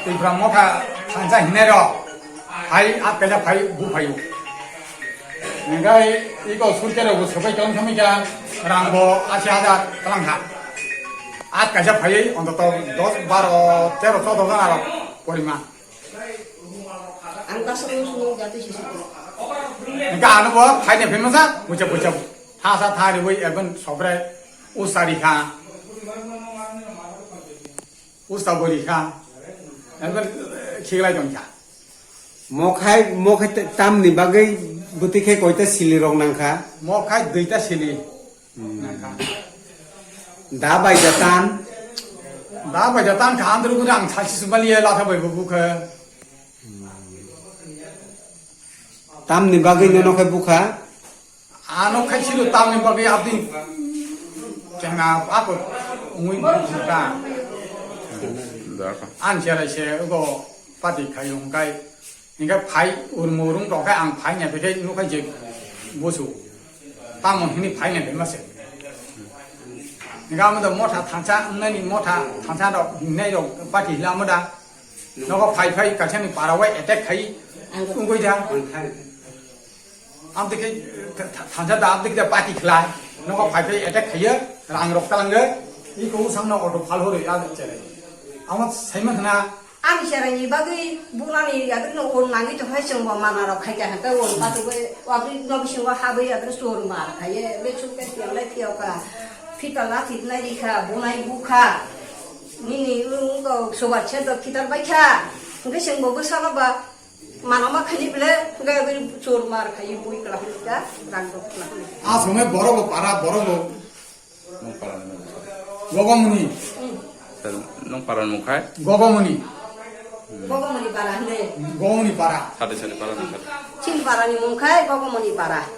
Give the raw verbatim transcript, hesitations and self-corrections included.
Tipra motha thansa hinai rok hai at kaisa phai bu phaio. Hinkhe iko surke rok bo sobai tong thangwi kha rang bo ashi hajar twlang kha. At kaisa phaiwi ontoto dos, baro, tero, chodo jona rok poriman. Ang kasuk nung sung jati sisi. Hinkhe ano bo phaina phimasa bucha bucha thasa thani wi ekdom sobrai usari kha. Usta bori kha. Ekbar khiklai tong kha. Mokhai, mokhai t-, tamni bagwi bwtwi khe koita sili rok nang kha? Mokhai duita sili nang kha. Da bai da tan? Da bai da tan kha, andro guri ang sachi sumali latha bai bu khe. Tamni bagwi nono khe bukha? Ano khai siro tamni bagwi abdi kena apa ungui bukha. An serai se ugo pati khai ungkai. Ingka phai urmo urung tongkai ang phai nya bekai nukai je bosu. Tamo hini phai nya bema se. Ingka amo da motha thansa, nani motha thansa do, nai do pati hila amo da. Nogo phai phai kaisa ni para wai attack khai ungoi da. Amtike tha-, tha-, thansa da amtike da pati khlai. Nogo phai phai attack khaiya rang rok talang de. Iko usang no auto phal hori ya chere. Amo saima khna. Ani chere ni bagwi burani ya no on nangi to hai chong ba mana rok khai ka ha ka on patu bai wa bi no bi sing wa ha bai ya sur ma khai ye be chuk ke tiang lai tiao ka. Phita la thik nai ri kha, bunai bu kha. Nini wng wng kok sobar se do khitar bai kha. Hwnkhe chwng bo bwsano ba mano ma khani bwle, hwnkhe aboni chor mar khai bui kla hwnwi kha, rang rok kla hwnwi. A songwi borok bo para, borok bo. Nung para ni mung khai. Gogomuni. Hmm. Sir, nung para ni mung khai? Gogomuni. Gogomuni para hwnwi. Gogomuni para. Sade sade para ni mung khai. Chini para ni mung khai Gogomuni para.